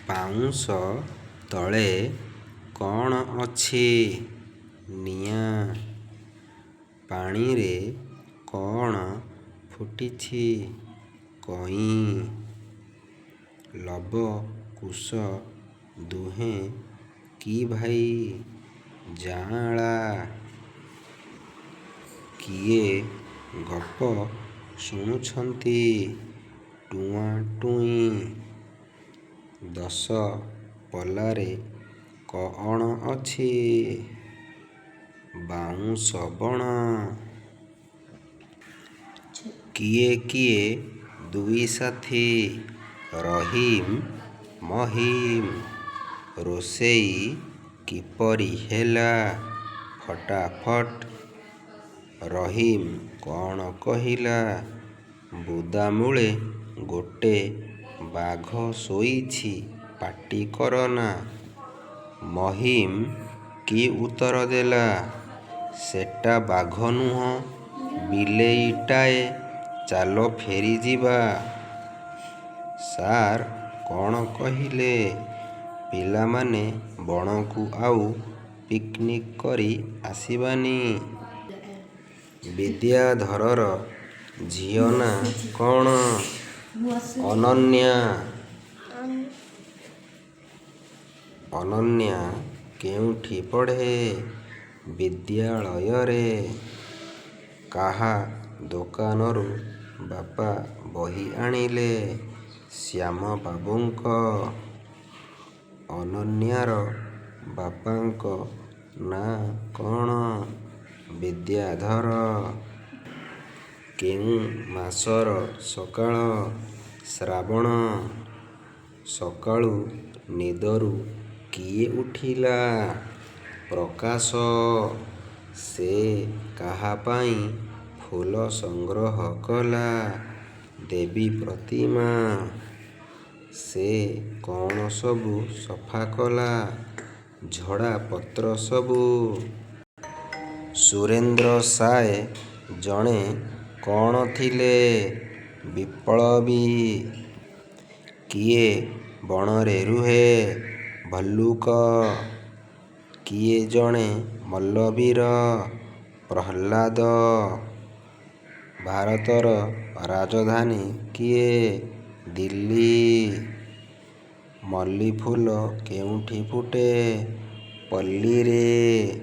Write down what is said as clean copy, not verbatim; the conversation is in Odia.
ପାଉଁଶ ତଳେ କ'ଣ ଅଛି? ନିଆଁ। ପାଣିରେ କ'ଣ ଫୁଟିଛି? କଇଁ। ଲବ କୁଶ ଦୁହେଁ କି ଭାଇ? ଯାଆଁଳା। କିଏ ଗପ ଶୁଣୁଛନ୍ତି? ଟୁଆଁ ଟୁଇଁ। ଦଶପଲାରେ କଅଣ ଅଛି? ବାଉଁଶ ବଣ। କିଏ କିଏ ଦୁଇ ସାଥୀ? ରହିମ ମହିମ। ରୋଷେଇ କିପରି ହେଲା? ଫଟାଫଟ୍। ରହିମ କ'ଣ କହିଲା? ବୁଦାମୂଳେ ଗୋଟେ ବାଘ ଶୋଇଛି ପାଟି କରନା। ମହିମ କି ଉତ୍ତର ଦେଲା? ସେଟା ବାଘ ନୁହେଁ, ବିଲେଇଟାଏ ଚାଲ ଫେରିଯିବା। ସାର୍ କ'ଣ କହିଲେ? ପିଲାମାନେ ବଣକୁ ଆଉ ପିକ୍‌ନିକ୍ କରି ଆସିବାନି। ବିଦ୍ୟାଧରର ଝିଅ ନାଁ କ'ଣ? ଅନନ୍ୟା। ଅନନ୍ୟା କେଉଁଠି ପଢ଼େ? ବିଦ୍ୟାଳୟରେ। କାହା ଦୋକାନରୁ ବାପା ବହି ଆଣିଲେ? ଶ୍ୟାମବାବୁଙ୍କ। ଅନନ୍ୟାର ବାପାଙ୍କ ନାଁ କ'ଣ? ବିଦ୍ୟାଧର। କେଉଁ ମାସର ସକାଳ? ଶ୍ରାବଣ। ସକାଳୁ ନିଦରୁ କିଏ ଉଠିଲା? ପ୍ରକାଶ। ସେ କାହା ପାଇଁ ଫୁଲ ସଂଗ୍ରହ କଲା? ଦେବୀ ପ୍ରତିମା। ସେ କ'ଣ ସବୁ ସଫା କଲା? ଝଡ଼ା ପତ୍ର ସବୁ। ସୁରେନ୍ଦ୍ର ସାଏ ଜଣେ କ'ଣ ଥିଲେ? ବିପ୍ଳବୀ। କିଏ ବଣରେ ରୁହେ? ଭଲ୍ଲୁକ। କିଏ ଜଣେ ମଲ୍ଲବୀର? ପ୍ରହ୍ଲାଦ। ଭାରତର ରାଜଧାନୀ କିଏ? ଦିଲ୍ଲୀ। ମଲ୍ଲୀଫୁଲ କେଉଁଠି ଫୁଟେ? ପଲ୍ଲୀରେ।